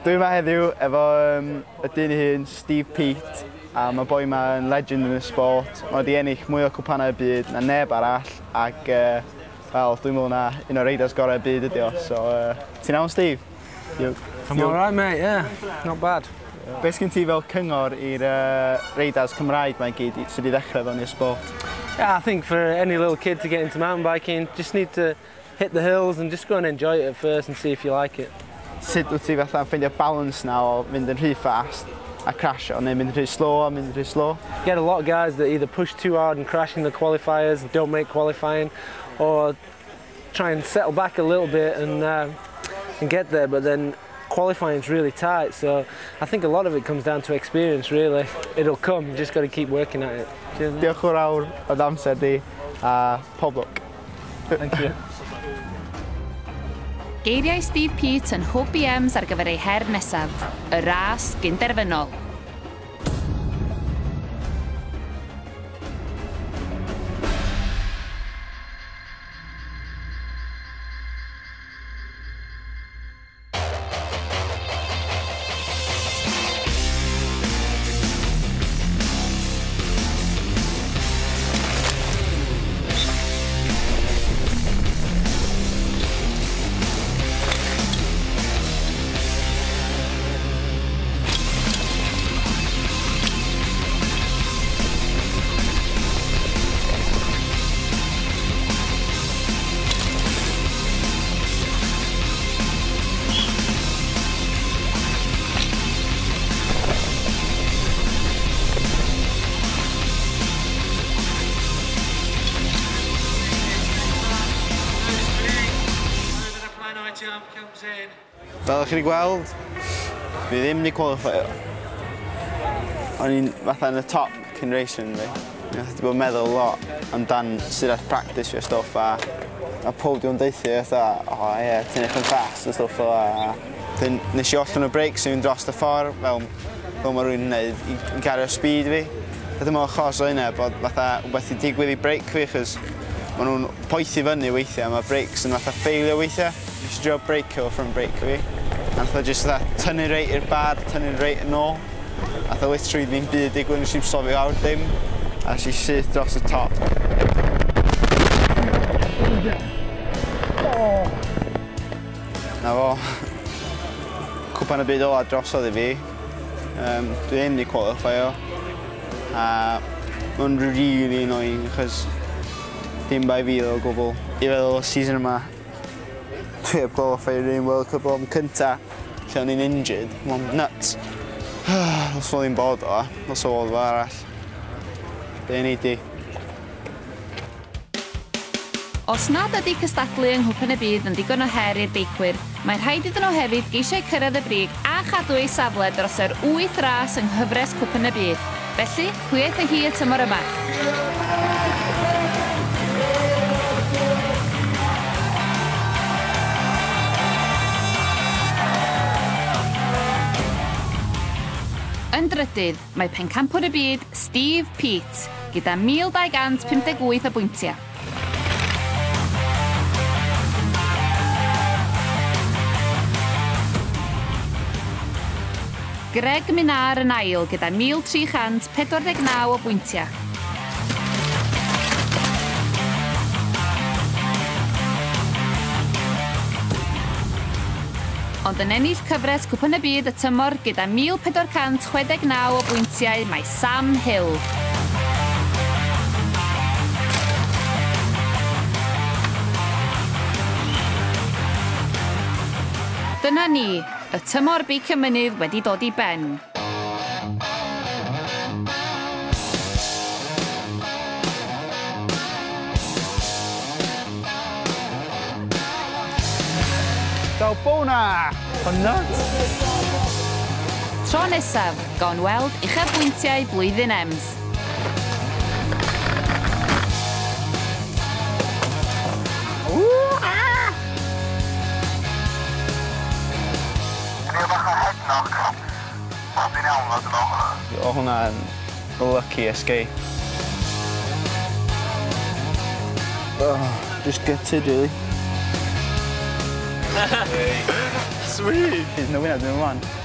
Dwi yma heddiw efo y dyn ei hun, Steve Peat, a mae boi yma yn legend yn y sport. Mae wedi ennill mwy o cwpanau y byd na neb arall, ac wel, dwi'n meddwl na un o'r reidars gorau y byd ydi o. So, ti'n iawn, Steve? I'm all right, mate, yeah. Not bad. Be sgyn ti fel cyngor i'r reidars Cymraeg mae'n gyd sydd wedi ddechrau fewn i'r sport? Yeah, I think for any little kid to get into mountain biking, just need to hit the hills and just go and enjoy it at first and see if you like it. Sut wyt ti fatha ffeindio balance na o fynd yn rhy fast a crasho, neu mynd yn rhy slow a mynd yn rhy slow? You get a lot of guys that either push too hard and crash in the qualifiers and don't make qualifying, or try and settle back a little bit and get there, but then qualifying's really tight, so I think a lot of it comes down to experience, really. It'll come, you just got to keep working at it. Cheers. Diolch o'r awr o amser di, a pob lwc. Thank you. Geiriau Steve Peat yn hwb i Ems ar gyfer ei her nesaf, y ras gynderfynol. Fel ydych chi wedi gweld, fi ddim wedi qualifio. O'n i'n fatha yn y top cyn racing fi. O'n i wedi bod yn meddwl lot amdan sut ath practice fi a stwff a pob di o'n deithio fatha, o oh, ie, yeah, ti'n eich yn fast a stwff fel a. Dyn nes i ollwng y brakes i fynd dros y ffordd fel mae rhywun yn neud i gario speed fi. A dwi'n meddwl achos o hynna bod fatha wbeth i digwydd i brake fi, achos maen nhw'n poethi fyny weithiau, mae brakes yn fatha ffaelio weithiau. Nes i drio brake o front brake fi. A nath o jyst fatha tynnu reit i'r bar, tynnu reit yn ôl. Nath o literally ddim byd digwydd, nes i'm sofio lawr dim. A nes i syth dros y top. Na fo. Cwpan y byd ola drosodd i fi. Dwi ddim wedi qualifio. A mae'n really annoying, achos dim bai fi o gwbl. I feddwl y season yma, dwi heb qualify i'r un World Cup o'n cynta, lle o'n i'n injured, mae'n nuts. Os o ddim bod o, os o fo arall. Be ni di? Os nad ydy cystadlu yng Nghwpan y Byd yn ddigon o her i'r beicwyr, mae rhaid iddyn nhw hefyd geisio cyrraedd y brig a chadw eu safle dros yr 8 ras yng nghyfres Cwpan y Byd. Felly, pwy aeth â hi y tymor yma? Yn drydydd, mae pencampwr y byd Steve Peat, gyda 1258 o bwyntiau. Greg Minnaar yn ail gyda 1349 o bwyntiau. Ond yn ennill cyfres Cwpan y Byd y tymor gyda 1469 o bwyntiau mae Sam Hill. Dyna ni, y tymor beicio mynydd wedi dod i ben. Bona! Oh, nuts! Tro nesaf, gawn weld uchafbwyntiau blwyddyn Ems. Dwi'n bach o head knock. Dwi'n iawn, dwi'n meddwl. O hwnna'n lucky escape. Oh, just gutted, really. Sweet! There's no winner, dwi'n one.